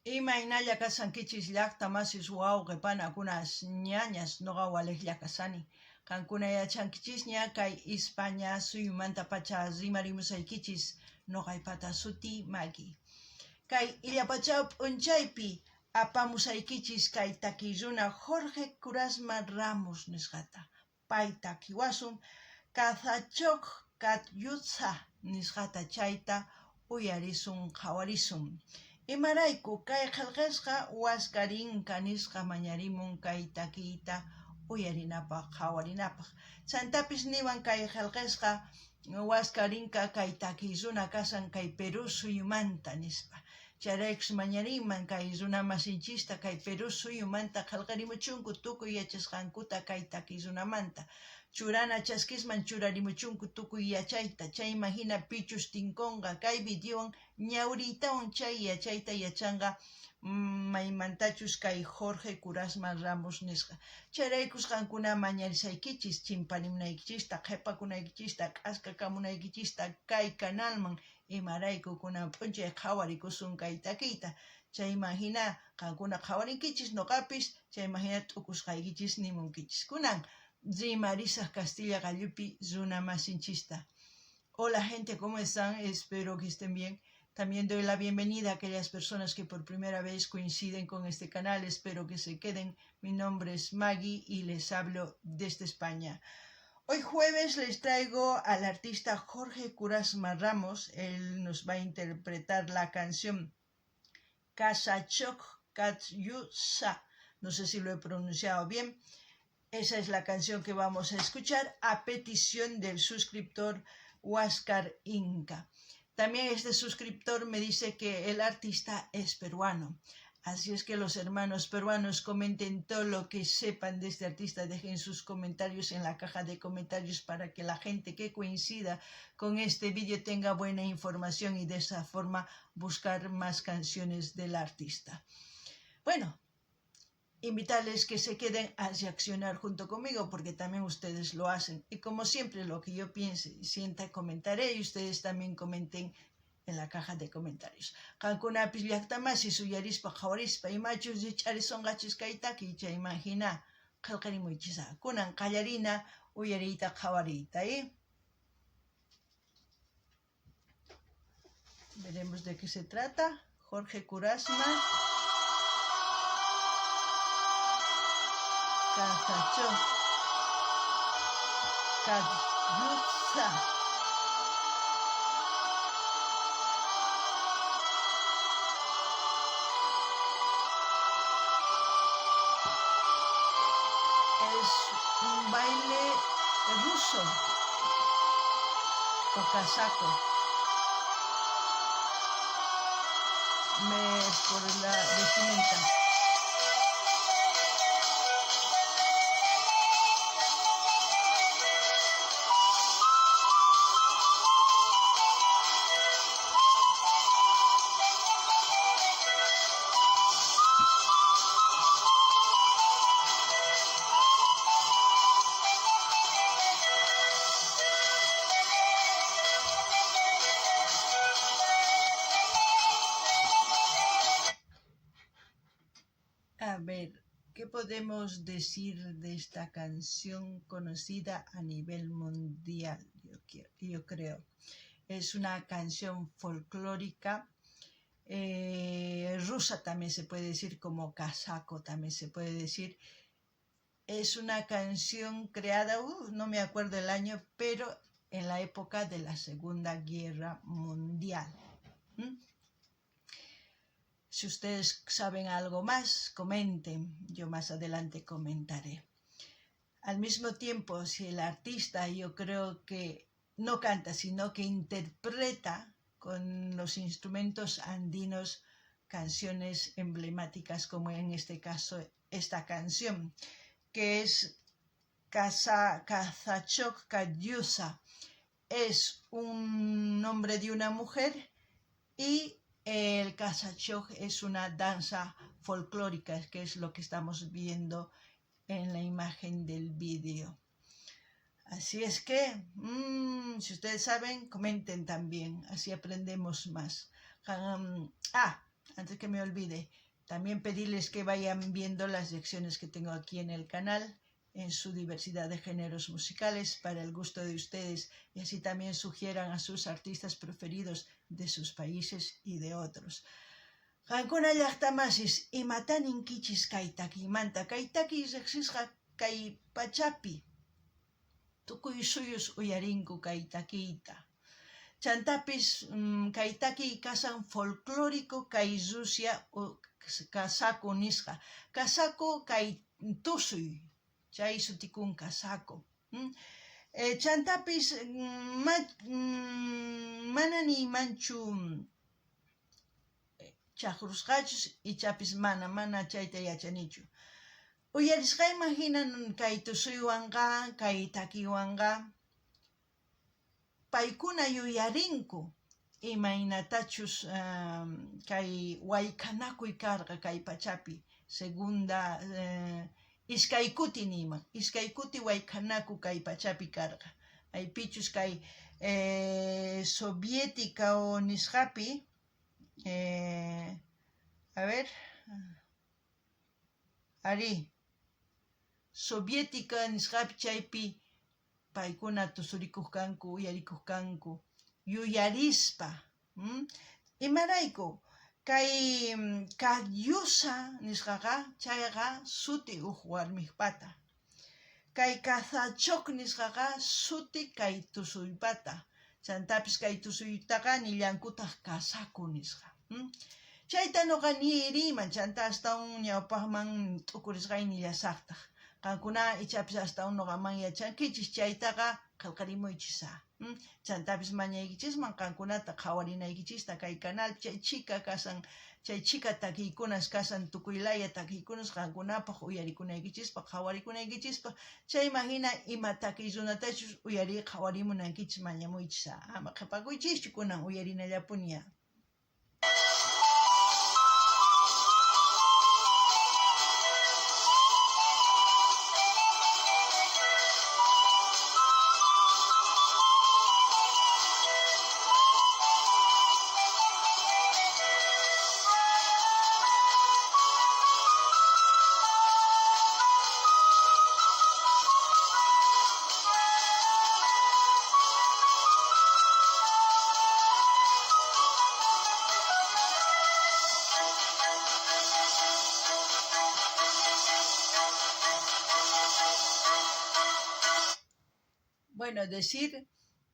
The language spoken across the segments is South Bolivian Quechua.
Imaynalla kashankichis llajta masis wawqe panakunas ñañas noqa walejlla kashani. Qankuna yachankichisña kay Ispaña suyumantapacha rimarimusaykichis noqaypata sutiy Maggie. Kay illapachaw p'unchaypi apamusaykichis kay takiy runa Jorge Curasma Ramos nisqata. Pay takiwasun Kazachok Katyutsa nisqata chayta uyarisun qhawarisun. Imarayku kay qhelqesqa Huascarinca nisqa mañarimun kay takiyta uyarinapaj qhawarinapaj. Chantapis niwan kay qhelqesqa Huascarinca kay takiy runa kashan kay Perú suyumanta nispa. Chayraykus mañarinman kay runamasinchista kay Perú suyumanta qhelqarimuchunku tukuy yachasqankuta kay takiy runamanta. Churana chaskisman churarimuchunku tukuy yachayta, chayman jina pichus tinkonqa kay videowan ñawriytawan chay yachayta yachanqa maymantachus kay Jorge Curasma Ramos nisqa. Chayraykus qankuna mañarisaykichis chimparimunaykichista, qhepakunaykichista, k'askakamunaykichista kay canalman imarayku kunan p'unchay qhawarikusun kay takiyta. Chayman jina qankuna qhawarinkichis noqapis chayman jina t'ukusqaykichis nimunkichis. Kunan rimarisaj Castilla qallupi runamasinchista. Hola gente, ¿cómo están? Espero que estén bien. También doy la bienvenida a aquellas personas que por primera vez coinciden con este canal. Espero que se queden. Mi nombre es Maggie y les hablo desde España. Hoy jueves les traigo al artista Jorge Curasma Ramos. Él nos va a interpretar la canción Kazachok Katyusha. No sé si lo he pronunciado bien. Esa es la canción que vamos a escuchar a petición del suscriptor Huáscar Inca. También este suscriptor me dice que el artista es peruano. Así es que los hermanos peruanos comenten todo lo que sepan de este artista, dejen sus comentarios en la caja de comentarios para que la gente que coincida con este vídeo tenga buena información y de esa forma buscar más canciones del artista. Bueno, invitarles que se queden a reaccionar junto conmigo porque también ustedes lo hacen. Y como siempre, lo que yo piense y sienta comentaré y ustedes también comenten en la caja de comentarios. Qankunapis llaqtamasi suyarispa qhawarispa imachus rich'arisonqachis kay takiy chayman hina qhelqarimuychis. Kunan qallarina uyariyta qhawariyta, ¿eh? Veremos de qué se trata. Jorge Curasma. Kazachok. Katyusha. Es un baile ruso o casaco. Me por la vestimenta. A ver, ¿qué podemos decir de esta canción conocida a nivel mundial? Yo creo. Es una canción folclórica, rusa también se puede decir, como casaco también se puede decir. Es una canción creada, no me acuerdo el año, pero en la época de la Segunda Guerra Mundial. Si ustedes saben algo más, comenten. Yo más adelante comentaré. Al mismo tiempo, si el artista, yo creo que no canta, sino que interpreta con los instrumentos andinos canciones emblemáticas, como en este caso esta canción, que es Kazachok Katyusha. Es un nombre de una mujer y el Kazachok es una danza folclórica, que es lo que estamos viendo en la imagen del vídeo. Así es que, si ustedes saben, comenten también, así aprendemos más. Antes que me olvide, también pedirles que vayan viendo las lecciones que tengo aquí en el canal, en su diversidad de géneros musicales para el gusto de ustedes y así también sugieran a sus artistas preferidos de sus países y de otros. Qankuna llaqtamasis imata ninkichis kay takiymanta? Kay takiy riqsisqa kay pachapi tukuy suyus uyarinku kay takiyta. Chantapis kay takiy kashan folclórico kay Rusia casaco nisqa. Casaco kay tusuy chay sutikun casaco. Chantapis mana niymanchu chajrusqachus ichapis mana, mana chayta yachanichu. Uyarisqayman hina kay tusuywanqa, kay takiywanqa paykuna yuyarinku imaynatachus kay wayk'anakuy karqa kay pachapi segunda iskay kuti niyman, iskay kuti wayk'anaku kay pachapi karqa. Maypichus kay soviética nisqapi a ver arí soviética nisqapi chaypi paykuna tusurikuq kanku, uyarikuq kanku, yuyarispa. Imarayku? Kay Katyusha nisqaqa chayqa suti uj warmijpata. Kay Kazachok nisqaqa suti kay tusuypata. Chantapis kay tusuytaqa nillankutaq casaco nisqa. Chayta noqa niriyman, chanta astawan ñawpaqman t'ukurisqay nillasaqtaq. Qankuna ichapis astawan noqaman yachankichis, chaytaqa qhelqarimuychis á. Chantapis mañaykichisman qankunata qhawarinaykichista kay canal chay chhika kashan, chay chhika takiykunas kashan, tukuy laya takiykunas qankunapaq uyarikunaykichispaq, qhawarikunaykichispaq. Chayman hina ima takiy runatachus uyariy qhawarimunankichis mañamuychis á. Ama qhepakuychischu kunan uyarinallapuni á. Bueno, decir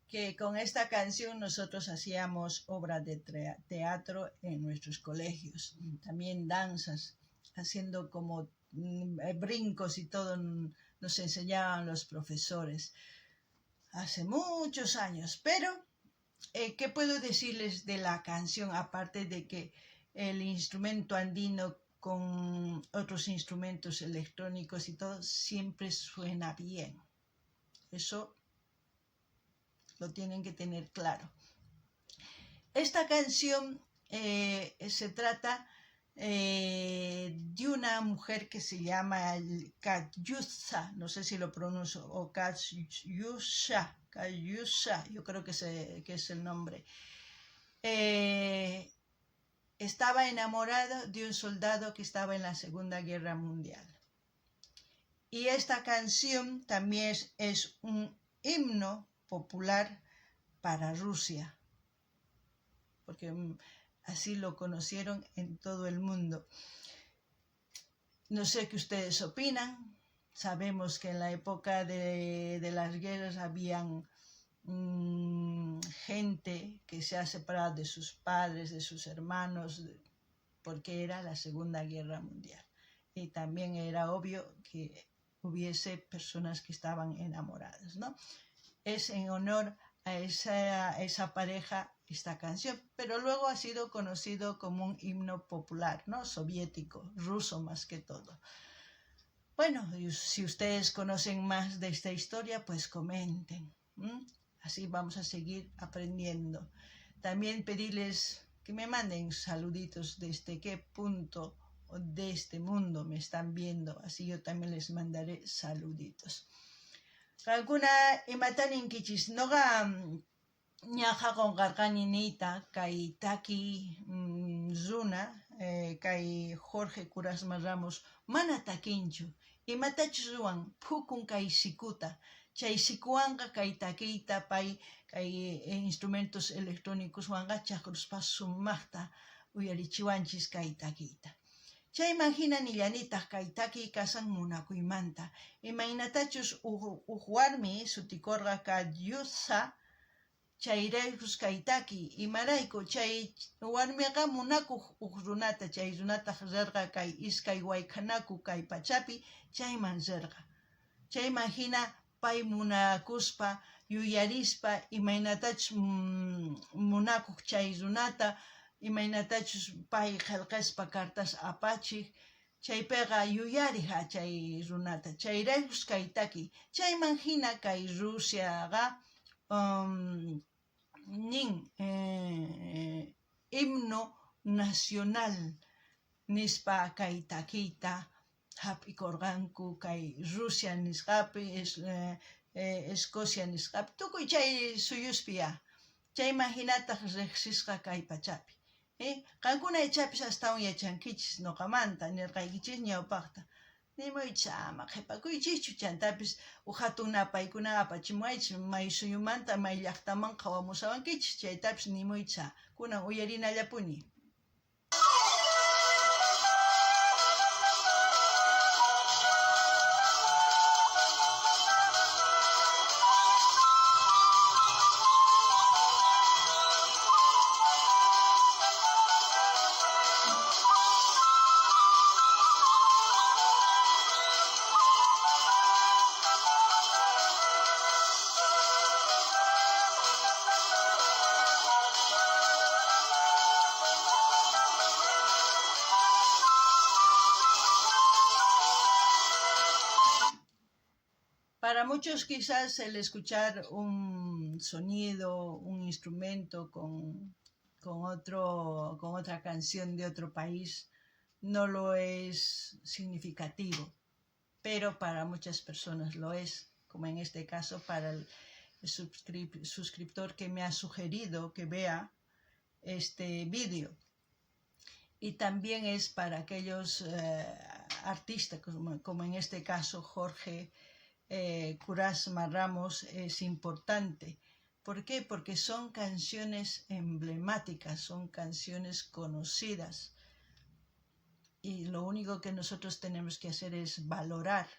que con esta canción nosotros hacíamos obras de teatro en nuestros colegios, también danzas, haciendo como brincos y todo nos enseñaban los profesores hace muchos años. Pero, ¿qué puedo decirles de la canción? Aparte de que el instrumento andino con otros instrumentos electrónicos y todo, siempre suena bien. Eso lo tienen que tener claro. Esta canción se trata de una mujer que se llama Katyusha, no sé si lo pronuncio, o Katyusha, Katyusha, yo creo que es el nombre. Estaba enamorado de un soldado que estaba en la Segunda Guerra Mundial. Y esta canción también es un himno popular para Rusia, porque así lo conocieron en todo el mundo. No sé qué ustedes opinan. Sabemos que en la época de las guerras habían gente que se ha separado de sus padres, de sus hermanos, porque era la Segunda Guerra Mundial. Y también era obvio que hubiese personas que estaban enamoradas, ¿no? Es en honor a esa pareja esta canción, pero luego ha sido conocido como un himno popular, ¿no? Soviético, ruso más que todo. Bueno, si ustedes conocen más de esta historia, pues comenten. Así vamos a seguir aprendiendo. También pedirles que me manden saluditos desde qué punto de este mundo me están viendo, así yo también les mandaré saluditos. Qankuna imata ninkichis, noqa ñaqa qonqarqani niyta kay taki runa. kay Jorge Curasma Ramos mana takinchu. Imatachus ruwan, phukun kay sikuta. Chay sikuwanqa kay takiyta pay kay instrumentos electrónicoswanqa chajruspa sumajta uyarichiwanchis kay takiyta. Chayman jina nillanitaj kay takiy kashan munakuymanta. Imaynatachus uj warmi sutikorqa Katyusha, chayraykus kay takiy. Imarayku? Chay warmeqa munakoj uj runata, chay runataj rerqa kay iskay waykhanaku kay pachapi, chayman rerqa. Chayman jina pay munakuspa, yuyarispa imaynatachus munakoj chay runata, imaynatachus pay qhelqespa cartas apachej, chaypeqa yuyarej chay runata. Chayraykus kay takiy. Chayman jina kay Rusiaqa nin himno nacional nispa kay takiyta jap'ikorqanku kay Rusia nisqapi, Escocia nisqapi, tukuy chay suyuspi ya. Chayman jinataj rejsisqa kay pachapi. Qankuna ichapis astawan yachankichis noqamanta, nerqaykichis ñawpajta. Nimuychis, ama qhepakuychischu, chantapis uj jatun napaykuna apachimuwaychis, may suyumanta, may llajtaman qhawamushawankichis, chaytapis nimuychis. Kunan uyarinallapuni. Para muchos quizás el escuchar un sonido, un instrumento con otra canción de otro país no lo es significativo, pero para muchas personas lo es, como en este caso para el suscriptor que me ha sugerido que vea este vídeo. Y también es para aquellos artistas, como en este caso Jorge Curasma Ramos, es importante. ¿Por qué? Porque son canciones emblemáticas, son canciones conocidas. Y lo único que nosotros tenemos que hacer es valorar.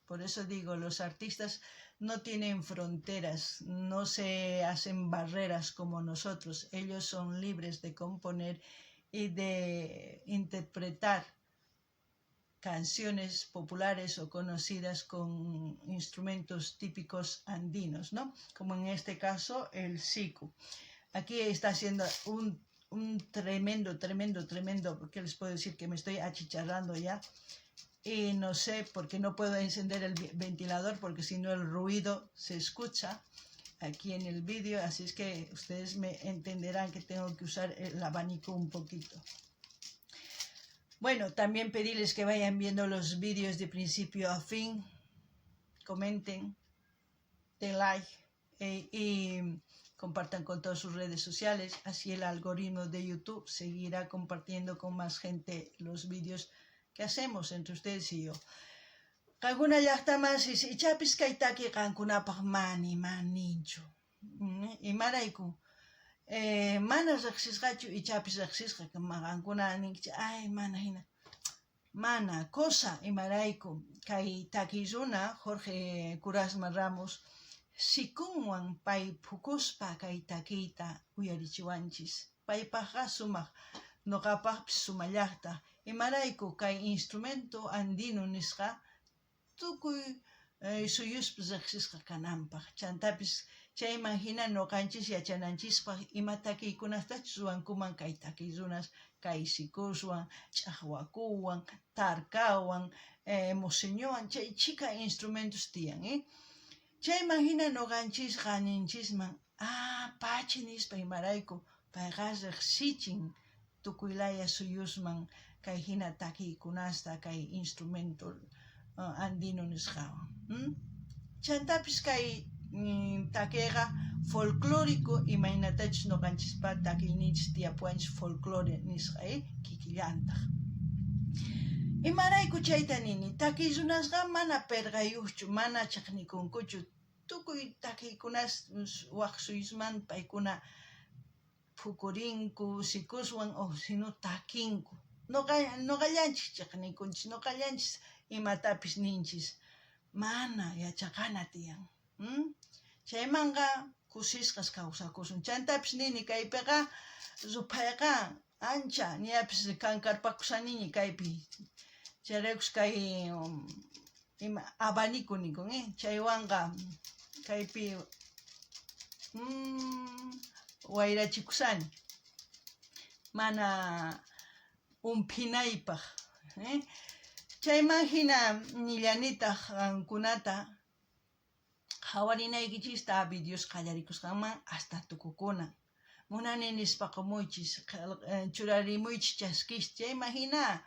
Por eso digo, los artistas no tienen fronteras, no se hacen barreras como nosotros. Ellos son libres de componer y de interpretar canciones populares o conocidas con instrumentos típicos andinos, ¿no? Como en este caso el siku. Aquí está haciendo un tremendo, tremendo, tremendo, ¿qué les puedo decir? Que me estoy achicharrando ya. Y no sé por qué no puedo encender el ventilador, porque si no el ruido se escucha aquí en el vídeo, así es que ustedes me entenderán que tengo que usar el abanico un poquito. Bueno, también pedirles que vayan viendo los vídeos de principio a fin, comenten, den like y compartan con todas sus redes sociales, así el algoritmo de YouTube seguirá compartiendo con más gente los vídeos que hacemos entre ustedes y yo. Qankuna llaqtamasis ichapis kay taki qankunapaq mani maninchu. Imarayku mana riqsisqachu ichapis riqsisqa qankuna ninkichis ay mana hina. Mana cosa imarayku kay taki runa Jorge Curasma Ramos sikunwan pay phukuspa kay takiyta uyarichiwanchis. Paypaqqa sumaq noqapaqpis sumallaqta. Imarayku kay instrumento andino nisqa tukuy suyuspi riqsisqa kananpaq. Chantapis chayman hina noqanchis yachananchispaq ima takiykunatachus ruwankuman kay takiy runas kay sikuswan, ch'aqwakuwan, tarkawan, moseñowan, chay chhika instrumentos tiyan. Chayman hina noqanchisqa ninchisman, ah, pachi nispa imarayku payqa riqsichin tukuy laya suyusman kay hina takiykunasta kay instrumento andino nisqawan. Chantapis kay Takeyqa folclórico imaynatachus noqanchispa takiyninchis tiyapuwanchis folclore nisqa kikillantaj. Imarayku chayta nini? Takiy runasqa mana perqayojchu, mana chejnikunkuchu. Tukuy takiykunas waj suyusman paykuna phukurinku, sikuswan o sino takinku. Noqallanchis chejnikunchis, noqallanchis imatapis ninchis. Mana yachaqana tiyan. Chaymanqa kusisqas kawsakusun. Chantapis nini kaypeqa ruphayqa ancha ñapis kankarpakushaniña kaypi. Chayraykus kay ima abanico nikun chaywanqa kaypi wayrachikushani mana umphinaypaj. Chayman jina nillanitaj qankunata qhawarinaykichista videos qallarikusqanman hasta tukukunan. Munani nispa qomuychis, churarimuychis chaskis, chayman jina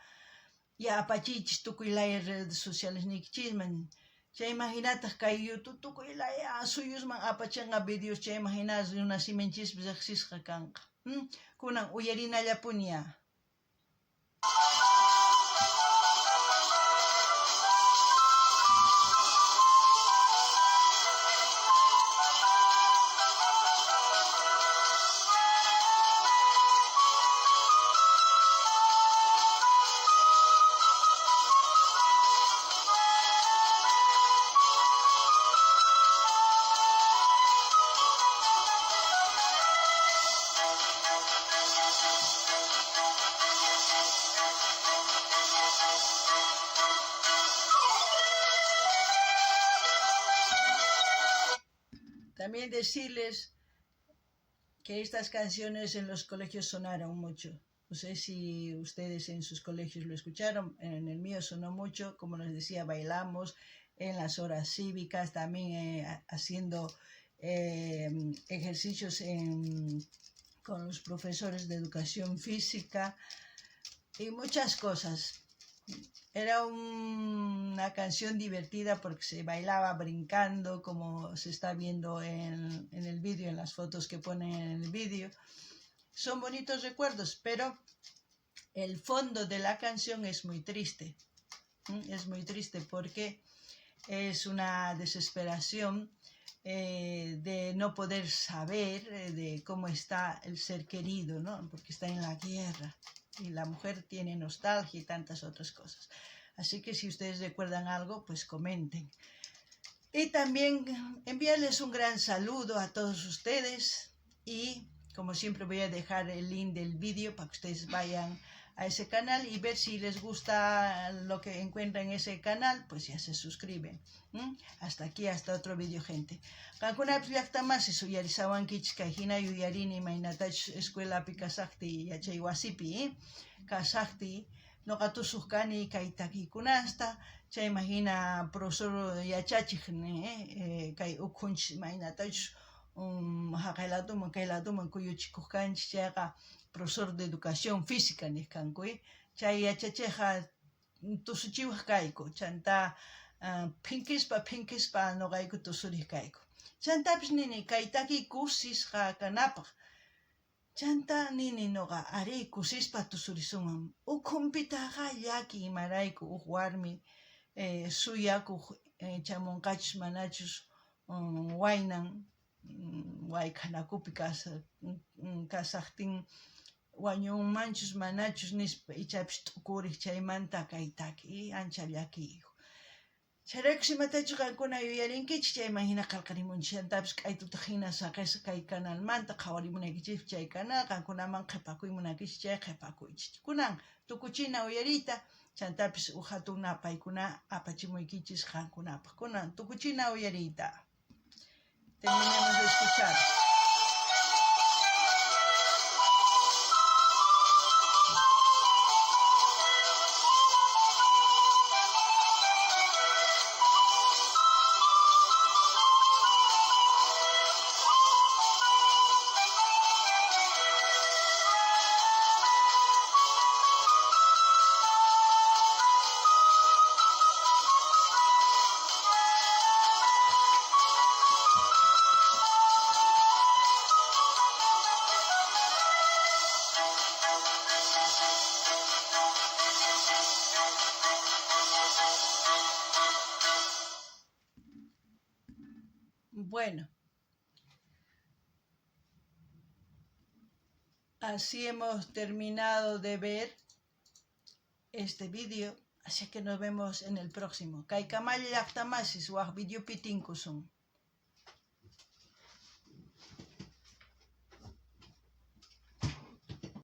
ya apachiychis tukuy laya redes sociales niykichisman. Chayman jinataj kay YouTube tukuy laya suyusman apachinqa videos, chayman jina runa siminchispi rejsisqa kanqa. Kunan uyarinallapuni ya. También decirles que estas canciones en los colegios sonaron mucho. No sé si ustedes en sus colegios lo escucharon, en el mío sonó mucho, como les decía, bailamos en las horas cívicas, también haciendo ejercicios con los profesores de educación física y muchas cosas. Era una canción divertida porque se bailaba brincando, como se está viendo en el vídeo, en las fotos que ponen en el vídeo. Son bonitos recuerdos, pero el fondo de la canción es muy triste. Es muy triste porque es una desesperación de no poder saber de cómo está el ser querido, ¿no? Porque está en la guerra y la mujer tiene nostalgia y tantas otras cosas. Así que si ustedes recuerdan algo, pues comenten. Y también enviarles un gran saludo a todos ustedes y, como siempre, voy a dejar el link del vídeo para que ustedes vayan a ese canal y ver si les gusta lo que encuentran en ese canal, pues ya se suscriben. Hasta aquí, hasta otro vídeo, gente. Qankunapis llaqta masis uyarisawankichis kay hina yuyarini imaynatachus escuelapi kasaqtiy yachay wasipi kasaqtiy noqa tusuq kani kay takiykunasta, chayman hina profesor yachachij kay ukhunchis imaynatachus jaqay ladoman kay ladoman kuyuchikuq kanchis, chayqa profesor de educación física niq kanku, chay yachachiqqa tusuchiwaq kayku, chanta phinkispa noqayku tusuriq kayku. Chantapis nini kay takiy kusisqa kanapaq. Chanta nini noqa arí kusispa tusurisunman. Ukhunpitaqa llaki imarayku uj warmi suyakuq chamunqachus manachus waynan wayk'anakupi kasaqtin wañunmanchus manachus nispa ichapis t'ukuriq chaymanta kay takiy ancha llakiyuq. Chayraykus imatachus qankuna yuyarinkichis chayman hina qelqarimunchis, chantapis k'aytuta hina saqesqa kay canalmanta qhawarimunaykichis chay canal qankunaman qhepakuy munankichis chay qhepakuychis. Kunan tukuchina uyariyta, chantapis uj hatun napaykuna apachimuykichis qankunapaq. Kunan tukuchina uyariyta. Terminemos de escuchar. Bueno, así hemos terminado de ver este vídeo, así que nos vemos en el próximo. Kaykamalla llaqta masis waj videopi tinkusun.